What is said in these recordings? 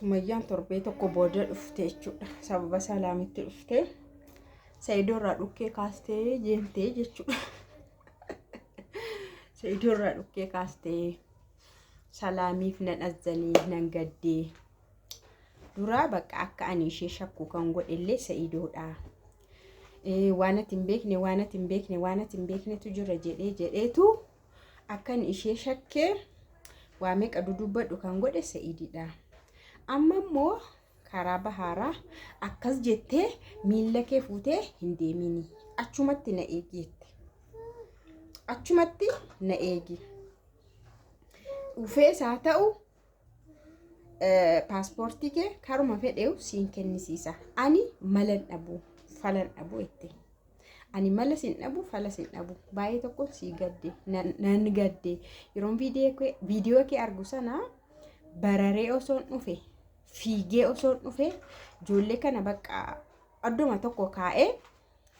Sumayyaan torbee tokko booda dhufte jechuudha. Sababa salaamitti dhufte. Saidoo irraa dhukkee kaastee jeemtee jechuudha. Saidoo irraa dhukkee kaastee salaamiif nan azzanii nan gaddee. Duraa bakka akka ani ishee shakku kan godhellee Saidoodha. Waan ati hin beekne waan ati hin beekne waan ati hin beeknetu jira jedhee jedheetu akkan ishee shakkee waa meeqa dudubbadhu kan godhe Sa'iididha. Amma immoo karaa bahaaraa akkas jettee miilla kee fuutee hin deemini. Achumatti na eegi jette. Achumatti na eegi. Dhufees haa ta'u paaspoortii kee karuma fedheewu siin kennisiisa. Ani malan dhabu falan dhabu jette. Ani mala sin dhabu fala sin dhabu baay'ee tokko sii gadde nan gadde yeroon viidiyoo kee argu sana bararee osoon dhufe fiigee osoon dhufe ijoollee kana bakka adduma tokko kaa'ee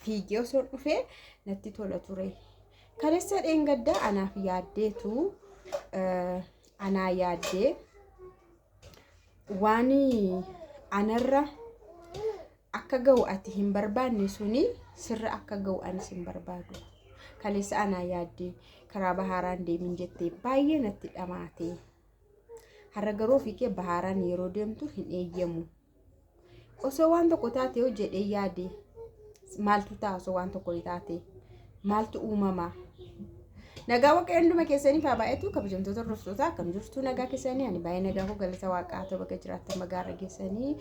fiigee osoon dhufe natti tola ture. Kaleessa dheengaddaa anaaf yaaddeetu anaa yaaddee waan anarra akka ga'u ati hin barbaanne suni sirra akka ga'u anis hin barbaadu. Kaleessa anaa yaaddee karaa bahaaraan deemin jettee baay'ee natti dhamaate. Har'a garuu ofii kee bahaaraan yeroo deemtu hin eeyyamu. Osoo waan tokko taate yoo jedhee yaade maaltu ta'a osoo waan tokko taate maaltu uumama? Nagaa waaqayyo hunduma keessaniif haa baay'atu kabajamtoota hordoftoota akkam jirtu nagaa keessanii ani baay'ee nagaa koo galata waaqaa haa ta'u bakka jiraattan bagaa irra geessanii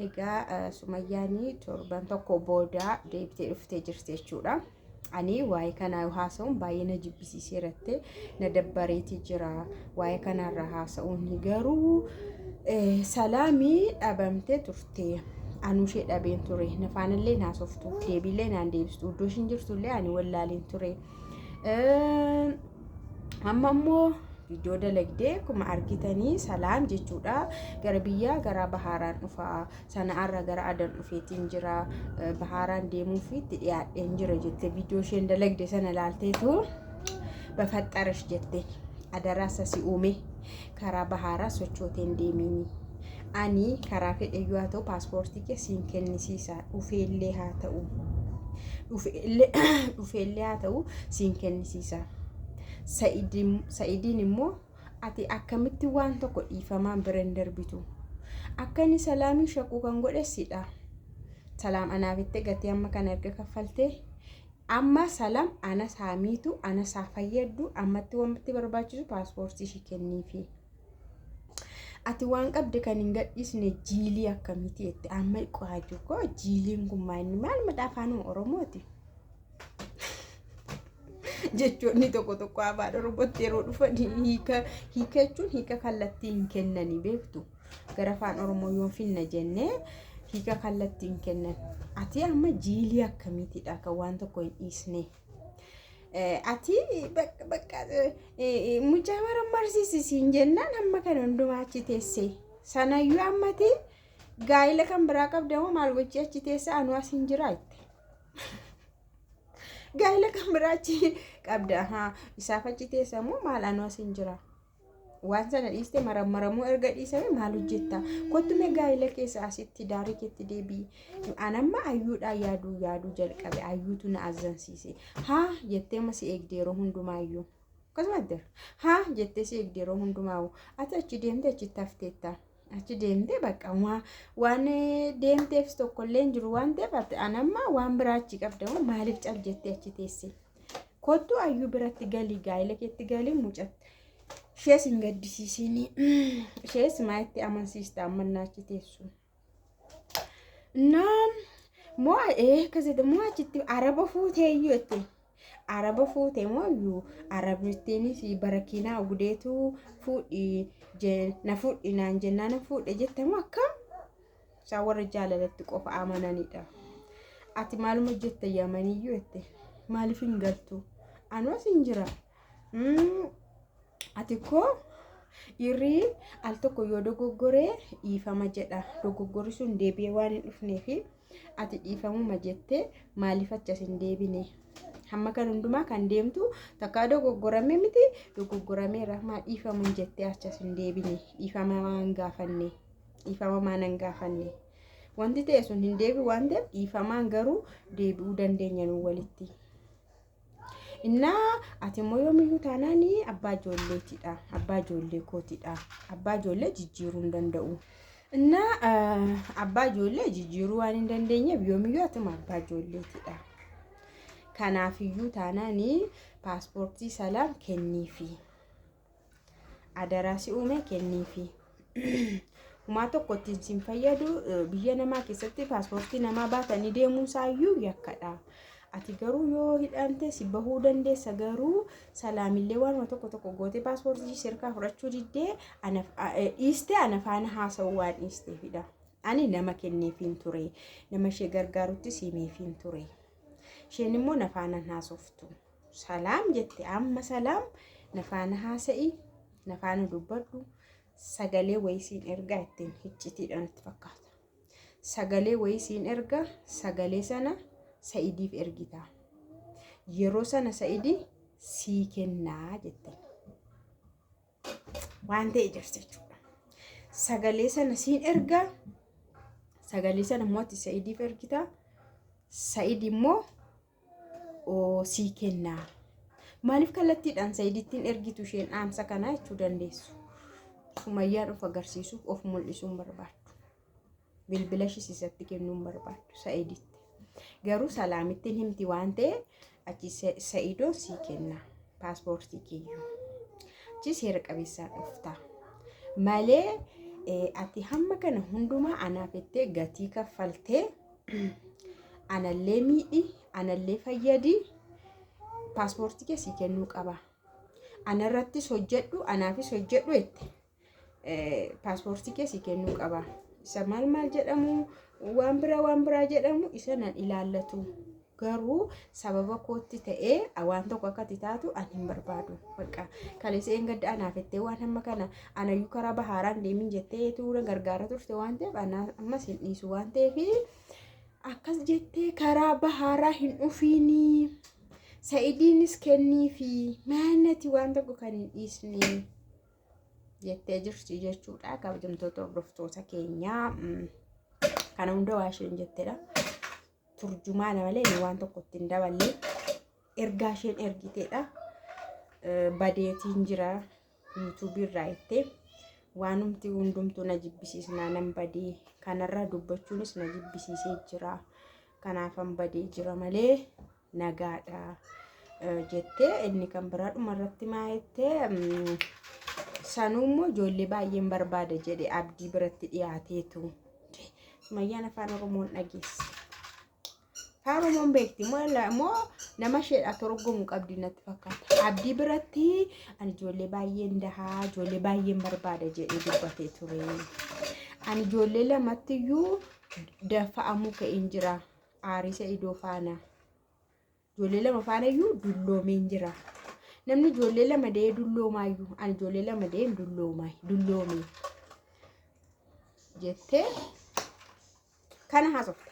egaa sumayyaanii torban tokko booda deebitee dhuftee jirti jechuudha. Ani waa'ee kanaa haasa'uun baay'ee na jibbisiiseeratte na dabbareeti jira waa'ee kanarra haasa'uun garuu salaamii dhabamtee turte. Anuu ishee dhabeen ture nafaanillee naasoftu deebiillee naan deebistu iddoo ishiin jirtullee ani wallaaleen ture. Amma immoo viidiyoo dalagdee akkuma argitanii salaam jechuudha. Gara biyyaa gara bahaaraan dhufa. Sana'aarra gara adan dhufeetiin jira. Bahaaraan deemuuf itti dhiyaadheen jira jette viidiyoo isheen dalagde sana ilaalteetu bafaxxarash jette. Adaraa isa si uume karaa bahaaraa sochooteen deemiini. Ani karaa fedheyyuu haa ta'u paaspoortii kee siin kennisiisa dhufeellee haa ta'u. Dhufeellee haa ta'u siin kennisiisa. Sa'idiin immoo ati akkamitti waan tokko dhiifamaan bira hin darbitu. Akka inni salaamii shakkuu kan godhe sidha. Salaam anaaf itti gatii amma kana erga kaffaltee amma salaam anas haa miitu anas haa fayyaddu ammatti wanti barbaachisu paaspoortii ishii kenniifi. Ati waan qabde kan hin gadhiisne jiilii akkamiiti jette amma qo'aaju koo jiiliin kun maal maal madha afaanuma Oromooti. Jechoonni tokko tokko afaan Oromootti yeroo dhufan hiika hiika jechuun hiika kallattii hin kennanii beektu. Gara afaan Oromoo yoo finna jennee hiika kallattii hin kennan. Ati amma jiilii akkamiitidha kan waan tokko hin dhiisne. Ati bakka bakka mucaa marammarsiisi siin jennaan hamma kana hundumaa achi teesse. Sanayyuu ammati gaa'ila kan biraa qabda moo maal gochii achi teesse anuu as hin jira jette. Gaa'ila kan biraa achi qabda haa isaaf achi teessa moo maal anuu as hin jira. Waan sana dhiiste marammaramuu erga dhiisame maal hojjetta? Kottu mee gaa'ila keessa asitti daarii keetti deebi'i. An amma ayyuudhaa yaaduu yaaduu jalqabe ayyuutu na azzansiise. Haa jettee amma si eegde yeroo hundumaayyuu. Akkasuma jira. Haa jettee si eegde yeroo hundumaa'u. Ati achi deemte achitti hafteetta. Achi deemtee bakka waan deemteefis tokkollee hin jiru waan ta'eef ati an amma waan biraa achi qabda moo maaliif cal jettee achi teesse? Kottu ayyuu biratti galii gaa'ila keetti galii mucatti. Ishees hin gaddisiisinii. Ishees maa itti amansiista ammannaa achi teessu. Naan moo akkasitti moo achitti araba fuutee iyyuu jette. Araba fuute moo iyyuu arabittiinis barakiinaa ugudeetu fuudhi na fuudhi naan jennaan na fuudhe jette moo akkam? Isaan warra jaalalatti qofa amananidha. Ati maaluma hojjetta yamaniyyuu jette. Maaliif hin galtu? Anoo sin jira. Ati koo dhiirri al tokko yoo dogoggore dhiifama jedha. Dogoggorri sun deebi'ee waan hin dhufneefi ati dhiifamuma jettee maaliif achas hin deebine? Hamma kan hundumaa kan deemtu takkaa dogoggorame miti dogoggorameera maa dhiifamuun jettee achas hin deebine dhiifama waan gaafanne. Dhiifama maa nan gaafanne? Wanti ta'e sun hin deebi'u waan ta'eef dhiifamaan garuu deebi'uu dandeenya nu walitti. Innaa ati immoo yoomiyyuu taanaan abbaa ijoolleetidha. Abbaa ijoollee kootidha. Abbaa ijoollee jijjiiruu hin danda'u. Innaa abbaa ijoollee jijjiiruu waan hin dandeenyeef yoomiyyuu atuma abbaa ijoolleetidha. Kanaafiyyuu taanaan paaspoortii Salaam kenniifi. Adaraa si uume kenniifi. Humaa tokko ittiin sin fayyadu, biyya namaa keessatti paaspoortii namaa baatanii deemuun isaayyuu yakkadha. Ati garuu yoo hidhamte si bahuu dandeessa, garuu Salaamillee waanuma tokko tokko gootee paaspoortii sirkaa fudhachuu diddee dhiistee ana faana haasa'uu waan dhiisteefidha. Ani nama kenneefiin ture. Nama ishee gargaaruttis himeefiin ture. Isheen immoo na faana hin haasoftu. Salaam jette, amma Salaam na faana haasa'i, na faana dubbadhu, sagalee wayii siin ergaa ittiin hiccitiidha natti fakkaata. Sagalee wayii siin ergaa, sagalee sana Sa'idiif ergita. Yeroo sana Sa'idi sii kennaa jette. Waan ta'e jirti jechuudha. Sagalee sana siin ergaa, sagalee sana immoo ati Sa'idiif ergita. Sa'id immoo sii kennaa. Maaliif kallattiidhaan Sa'iditti hin ergitu isheen dhaamsa kanaa jechuu dandeessu. Sumayyaan of agarsiisuuf, of mul'isuun barbaaddu. Bilbila ishis isatti kennuun barbaaddu Sa'iditti. Garuu Salaamittiin himti waan ta'e achi Sa'idoo sii kenna paaspoortii kiyyuu. Achi seera qabeessaan dhufta. Malee ati hamma kana hundumaa anaaf jettee gatii kaffaltee, anallee miidhi, anallee fayyadi, paaspoortii kee sii kennuu qaba. Anarrattis hojjedhu, anaafis hojjedhu jette. Paaspoortii kee sii kennuu qaba. Isa maal maal jedhamu, waan biraa waan biraa jedhamu isa nan ilaallatu. Garuu sababa kootti ta'ee waan tokko akka ati taatu ani hin barbaadu. Bakka kaleessa eengadda anaaf jettee waan hamma kana anayyuu karaa bahaaraan deemin jettee tuura gargaara turte waan ta'eef ammas hin dhiisu waan ta'eef akkas jettee karaa bahaaraa hin dhufiinii. Sa'idiinis kenniifi maanati waan tokko kan hin dhiisne jettee jirti jechuudha. Kabajamtoota hordoftoota keenyaa, kana hunda waa isheen jettedha. Turjumaana malee inni waan tokko ittiin daballe ergaa isheen ergiteedha. Badeetiin jira yuutuubii irraa jettee, waanumti hundumtuu na jibbisiisnaa nan badee, kanarraa dubbachuunis na jibbisiisee jira. Kanaafan badee jira malee nagaadha jettee. Inni kan biraa dhumarratti maa jettee, sanuu immoo ijoollee baay'een barbaada jedhe Abdii biratti dhiyaateetu. Sumayyaan afaan Oromoon dhageesse. Afaan Oromoon beekti moo nama isheedha torgomu qabdi natti fakkaata. Abdii biratti ani ijoollee baay'een dahaa, ijoollee baay'een barbaada jedhee dubbatee ture. Ani ijoollee lamatti iyyuu dafa'amuu ka'een jira. Aarii Sa'idoo faana. Ijoollee lama faana iyyuu dulloomeen jira. Namni ijoollee lama da'ee dulloomaayyuu, ani ijoollee lama da'een dulloome jettee kana haasofte.